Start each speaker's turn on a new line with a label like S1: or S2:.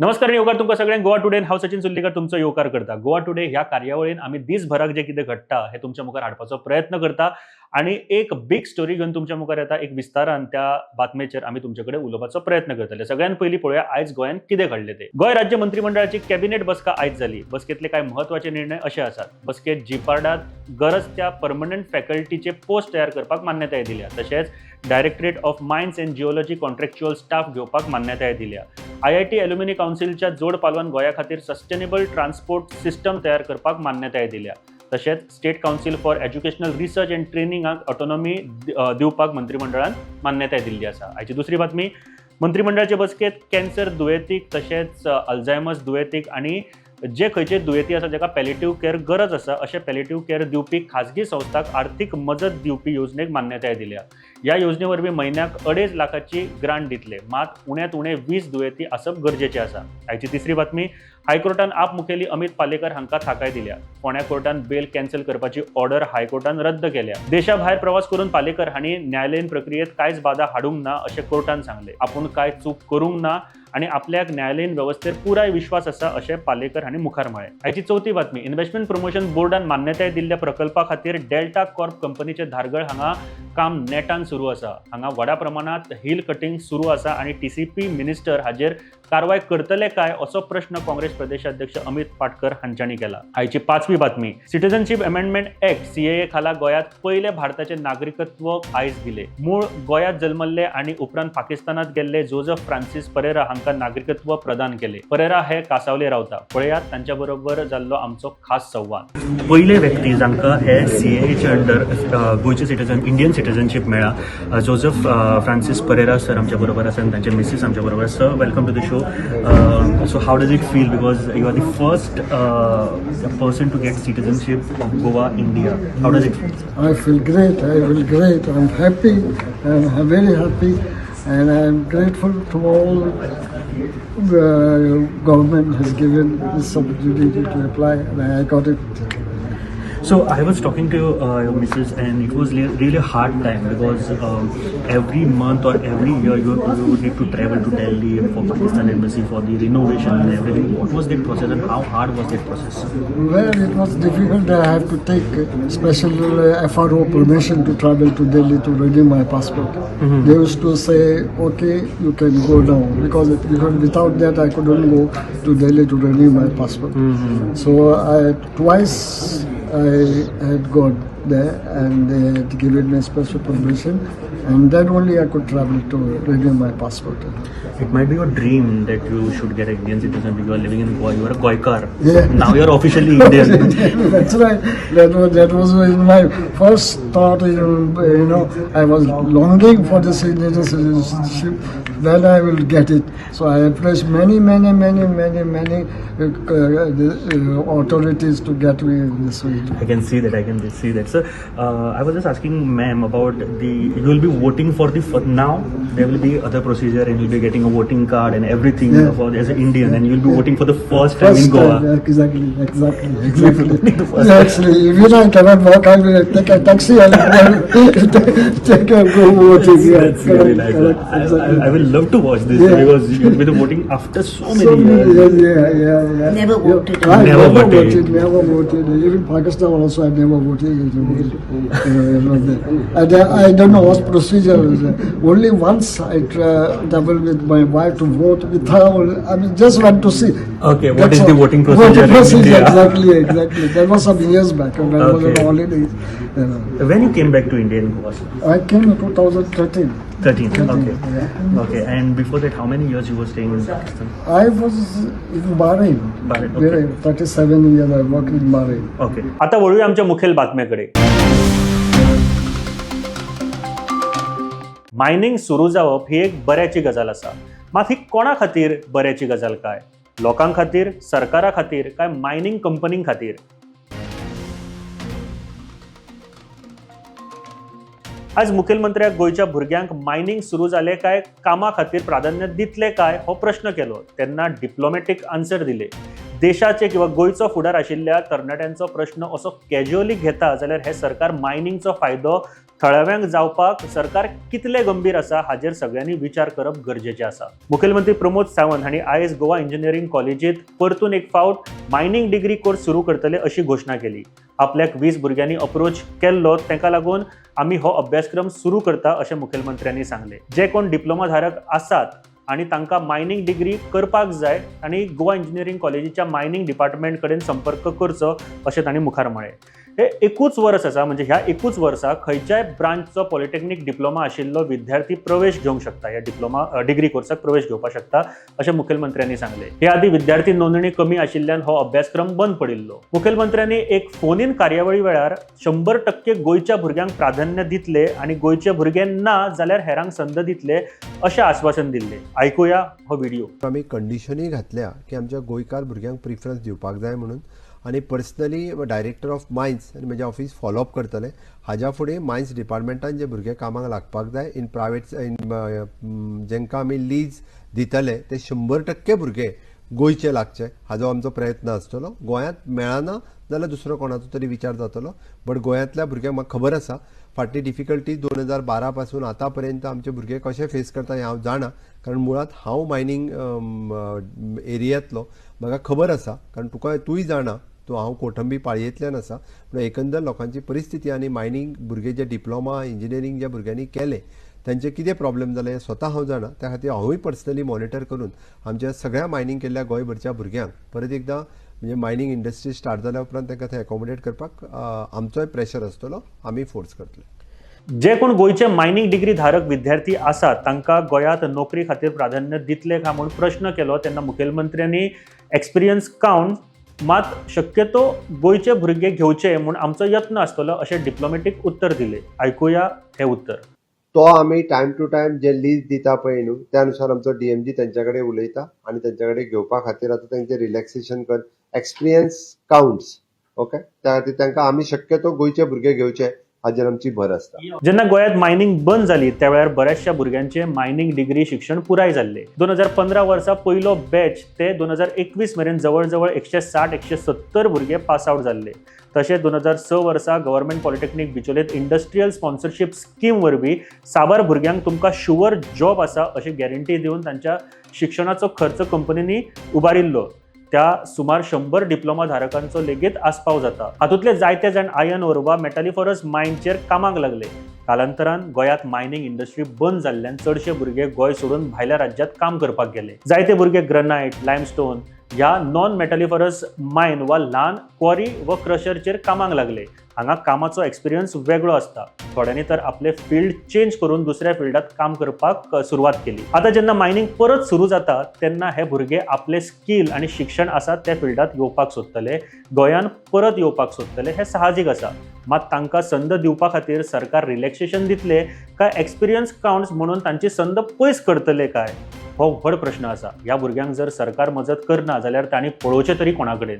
S1: नमस्कार आणि येवकार तुमकां सगळ्यांक. गोवा टुडे हांव सचिन सुर्लीकर तुमचो येवकार करता. गोवा टुडे ह्या कार्यावळीन आमी दीसभराक जें कितें घडटा हें तुमच्या मुखार हाडपाचो प्रयत्न करता आणि एक बिग स्टोरी घेवन तुमच्या मुखार येता. एक विस्तारान त्या बातमेचेर आमी तुमचे कडेन उलोवपाचो प्रयत्न करतले. सगळ्यात पयलीं पळोवया आयज गोंयांत कितें घडलें तें. गोंय राज्य मंत्रिमंडळाची कॅबिनेट बसका आयज जाली. बसकेंतले कांय म्हत्वाचे निर्णय अशे आसात. बसकेंत जिपार्डात गरज त्या परमनंट फॅकल्टीचे पोस्ट तयार करपाक मान्यताय दिल्या. तशेंच Directorate of Mines and Geology contractual staff घेवपाक मान्यताय दिल्या. आयआयटी एल्युमिनी कावन्सिलच्या जोड पालवान गोंया खातीर सस्टेनेबल ट्रान्सपोर्ट सिस्टम तयार करपाक मान्यताय दिल्या. तशेंच State Council for Educational Research and ट्रेनिंगाक ऑटोनॉमी दिवपाक मंत्रिमंडळान मान्यताय दिल्ली आसा. हाची दुसरी बातमी, मंत्रिमंडळाचे बसकेंत कॅन्सर दुयेंतीक तशेंच अल्झायमर्स दुयेंतीक आनी जे खंयचे दुयेंती आसा जाका पॅलेटीव केअर गरज आसा अशे पॅलेटीव केअर दिवपी खाजगी संस्थांक आर्थीक मजत दिवपी योजनेक मान्यताय दिल्या. ह्या योजने वरवीं म्हयन्याक 2.5 लाखाची ग्रांट दितले, मात उण्यांत उणे 20 दुयेंती आसप गरजेचें आसा. हाची तिसरी बातमी, हायकोर्टान आप मुखेली अमित पालेकर हांकां थाकाय दिल्या. फोंड्या कोर्टान बेल कॅन्सल करपाची ऑर्डर हायकोर्टान रद्द केल्या. देशा भायर प्रवास करून पालेकर हांणी न्यायालयीन प्रक्रियेत कांयच बादा हाडूंक ना अशें कोर्टान सांगलें. आपूण कांय चूक करूंक ना आनी आपल्याक न्यायालयीन वेवस्थेर पुराय विश्वास आसा अशें पालेकर हांणी मुखार म्हळें. हाची चवथी बातमी, इन्व्हेस्टमेंट प्रमोशन बोर्डान मान्यताय दिल्ल्या प्रकल्पा खातीर डेल्टा कॉर्प कंपनीचे धारगळ हांगा काम नेटान सुरू आसा. हांगा व्हडा प्रमाणात हिल कटिंग सुरू आसा आनी टीसीपी मिनिस्टर हाजेर कारवाय करतले काय असो प्रश्न काँग्रेस प्रदेशाध्यक्ष अमित पाटकर हांच्यांनी केला. आयची पांचवी बातमी, सिटीजनशीप अमेंडमेंट ऍक्ट सीएए खाला गोंयांत पयले भारताचे नागरिकत्व आयज दिले. मूळ गोंयांत जल्मल्ले आनी उपरांत पाकिस्तानात गेल्ले जोजफ फ्रांसिस परेरा हांकां नागरिकत्व प्रदान केले. परेरा हे कासावले रावता. पळयात तांच्या बरोबर जाल्लो आमचो खास संवाद. पयले व्यक्ती जांकां हे सीएएचे अंडर गोंयचे सिटीजन, इंडियन सिटीजनशीप मेळ्ळा, जोजफ फ्रांसीस परेरा सर आमच्या बरोबर आसा आनी तांचे मिसीस आमच्या बरोबर. Sir, welcome to the show. So how does it feel, because you are the first person to get citizenship of Goa, India? How does it feel?
S2: I feel great. I feel great. I'm happy. I'm very happy, and I'm grateful to all the government has given this opportunity to apply, and I got it.
S1: So I was talking to your missus, and it was really a hard time because every month or every year you would need to travel to Delhi for Pakistan embassy for the renovation and everything. What was that process and how hard was that process?
S2: Well, it was difficult. I have to take special FRO permission to travel to Delhi to renew my passport. They used to say, "Okay, you can go now," because without that I couldn't go to Delhi to renew my passport. So I twice I had gone there, and they had given me special permission, and then only I could travel to renew my passport.
S1: It might be your dream that you should get an Indian citizen because you are living in Goa. You are a Goikar.
S2: Yeah.
S1: Now you are officially Indian.
S2: That's right. That was in my first thought. I was longing for this Indian citizenship. When I will get it. So I approached many, many, many, many, many authorities to get me this way.
S1: I can see that. I can see that. So I was just asking ma'am about the, you will be voting for the for now there will be other procedure and you'll be getting a voting card and everything for as an Indian, and you'll be voting for the first time in Goa.
S2: Time, yeah, exactly.
S1: Voting the first
S2: Yeah, actually, even I cannot walk, I will take a taxi and take a go voting. Yeah,
S1: That's really
S2: correct,
S1: nice.
S2: correct, exactly.
S1: I will love to watch this because you'll be the voting after so many
S2: So many
S1: years.
S2: years, yeah.
S3: Never voted.
S2: I
S1: Never
S2: never
S1: voted.
S2: voted, never voted. Even Pakistan also, I never voted. And I don't know what procedure is. Only once I traveled with my wife to vote with her. I mean, just want to see.
S1: Okay, what
S2: That's
S1: is the
S2: all.
S1: voting procedure
S2: Voting
S1: in
S2: procedure,
S1: India?
S2: exactly. That was some years back when I was on holidays. You know.
S1: When you came back to India in Goa, sir?
S2: I came in 2013.
S1: 13. Okay.
S2: Yeah.
S1: Okay. And before that, how many years you were staying in Pakistan?
S2: I was in Bahrain.
S1: Bahrain, okay.
S2: Bahrain, 37 years I worked in Bahrain.
S1: Okay, आता वळूया आमच्या मुखेल बातमेकडे. Mining सुरू जावप ही एक बऱ्याची गजाल आसा, मात ही कोणा खातीर बऱ्याची गजाल काय? लोकां खातीर, सरकारा खातीर काय मायनिंग कंपनीं खातीर? आज मुखेलमंत्र्याक गोंयच्या भुरग्यांक मायनिंग सुरू जालें काय कामा खातीर प्राधान्य दितले काय हो प्रश्न केलो तेन्ना डिप्लोमॅटीक आन्सर दिले. देशाचे किंवा गोंयचो फुडार आशिल्ल्या तरणाट्यांचो प्रश्न असो कॅज्युअली घेता जाल्यार हें सरकार मायनिंगचो फायदो थळाव्यांक जावपाक सरकार कितले गंभीर आसा हाजेर सगळ्यांनी विचार करप गरजेचें आसा. मुखेलमंत्री प्रमोद सावंत हांणी आयज गोवा इंजिनियरींग कॉलेजीत परतून एक फावट मायनींग डिग्री कोर्स सुरू करतले अशी घोशणा केली. आपल्याक 20 भुरग्यांनी अप्रोच केल्लो, ताका लागून आमी हो अभ्यासक्रम सुरू करता अशें मुखेलमंत्र्यांनी सांगलें. जे कोण डिप्लोमा धारक आसात आनी तांकां मायनींग डिग्री करपाक जाय आनी गोवा इंजिनियरींग कॉलेजीच्या मायनींग डिपार्टमेंट कडेन संपर्क करचो अशें तांणी मुखार म्हळें. हे एकूच वर्स आसा, म्हणजे ह्या एकूच वर्सा खंयच्याय ब्रांचचो पॉलिटेक्नीक डिप्लोमा आशिल्लो विद्यार्थी प्रवेश घेवंक शकता, ह्या डिप्लोमा डिग्री कोर्साक प्रवेश घेवपाक शकता अशें मुखेलमंत्र्यांनी सांगलें. हे आदीं विद्यार्थी नोंदणी कमी आशिल्ल्यान हो अभ्यासक्रम बंद पडिल्लो. मुखेलमंत्र्यांनी एक फोनीन कार्यावळी वेळार 100% गोंयच्या भुरग्यांक प्राधान्य दितले आनी गोंयचे भुरगे ना जाल्यार हेरांक संद दितले अशें आस्वासन दिल्लें. आयकुया हो व्हिडिओ.
S3: आमी कंडिशनूय घातल्या की आमच्या गोंयकार भुरग्यांक प्रिफरन्स दिवपाक जाय म्हणून आनी पर्सनली डायरेक्टर ऑफ मायन्स आनी म्हजें ऑफिस फॉलोअप करतलें. हाज्या फुडें मायन्स डिपार्टमेंटान जे भुरगे कामाक लागपाक जाय इन प्रायवेट इन जेंकां आमी लीज दितले ते 100% भुरगे गोंयचे लागचे हाजो आमचो प्रयत्न आसतलो. गोंयांत मेळना जाल्यार दुसरो कोणाचो तरी विचार जातलो, बट गोंयांतल्या भुरग्यांक म्हाका खबर आसा फाटली डिफिकल्टी 2012 पासून आतां पर्यंत आमचे भुरगे कशे फेस करता हें हांव जाणा, कारण मुळांत हांव मायनींग एरियांतलो, म्हाका खबर आसा, कारण तुका तूंय जाणा तूं हांव कोठंबी पाळयेंतल्यान आसा. पूण एकंदर लोकांची परिस्थिती आनी मायनींग भुरगे जे डिप्लोमा इंजिनियरींग ज्या भुरग्यांनी केलें तांचे कितें प्रॉब्लेम जाले हें स्वता हांव जाणा. त्या खातीर हांवूय पर्सनली मॉनिटर करून आमच्या सगळ्या मायनींग केल्ल्या गोंयभरच्या भुरग्यांक परत एकदां म्हणजे मायनींग इंडस्ट्री स्टार्ट जाल्या उपरांत तांकां थंय एकोमोडेट करपाक आमचोय प्रेशर आसतलो, आमी फोर्स करतले.
S1: जे कोण गोंयचे मायनींग डिग्री धारक विद्यार्थी आसात तांकां गोंयांत नोकरी खातीर प्राधान्य दितले काय म्हूण प्रश्न केलो तेन्ना मुखेलमंत्र्यांनी एक्सपिरियन्स कावंट, मात शक्यतो गोंयचे भुरगे घेवचे म्हूण आमचो यत्न आसतलो अशें डिप्लोमॅटीक उत्तर दिलें. आयकुया हें उत्तर.
S3: तो आमी टायम टू टायम जे लीज दिता पळय न्हू त्या अनुसार आमचो डीएमजी तेंच्या कडेन उलयता आनी तेंच्या कडेन घेवपा खातीर आतां तेंचे रिलॅक्सेशन कर, एक्सपिरियन्स कावंट्स, ओके. त्या खातीर तांकां आमी शक्यतो गोंयचे भुरगे घेवचे हाजेर आमची भर आसता.
S1: जेन्ना गोंयांत मायनींग बंद जाली त्या वेळार बऱ्याचशा भुरग्यांचे मायनींग डिग्री शिक्षण पुराय जाल्लें. 2015 वर्सा पयलो बॅच ते 2021 मेरेन जवळ जवळ 160 170 भुरगे पास आवट जाल्ले. तशेंच 2006 वर्सा गव्हर्मेंट पॉलिटेक्नीक बिचोलेत इंडस्ट्रियल स्पॉन्सरशीप स्कीम वरवीं साबार भुरग्यांक तुमकां शुअर जॉब आसा अशी गॅरंटी दिवन तांच्या शिक्षणाचो खर्च कंपनींनी उबारिल्लो. त्या सुमार 100 डिप्लोमा धारकांचो लेगीत आस्पाव जाता. हातूंतले जायते जाण आयर्न ओर वा मेटालिफोरस मायनचेर कामाक लागले. कालांतरान गोंयांत मायनींग इंडस्ट्री बंद जाल्ल्यान चडशे भुरगे गोंय सोडून भायल्या राज्यांत काम करपाक गेले. जायते भुरगे ग्रनायट, लायमस्टोन ह्या नॉन मेटालिफरस मायन वा ल्हान क्वॉरी व क्रशरचेर कामाक लागले. हांगा कामाचो एक्सपिरियन्स वेगळो आसता. थोड्यांनी तर आपले फिल्ड चेंज करून दुसऱ्या फिल्डात काम करपाक सुरवात केली. आतां जेन्ना मायनींग परत सुरू जाता तेन्ना हे भुरगे आपले स्कील आनी शिक्षण आसा त्या फिल्डात येवपाक सोदतले, गोंयांत परत येवपाक सोदतले, हें साहजीक आसा. मात तांकां संद दिवपा खातीर सरकार रिलॅक्सेशन दितले काय एक्सपिरियन्स कावंट्स म्हणून तांची संद पयस करतले काय, हो व्हड प्रश्न आसा. ह्या भुरग्यांक जर सरकार मजत करना जाल्यार तांणी पळोवचें तरी कोणा कडेन?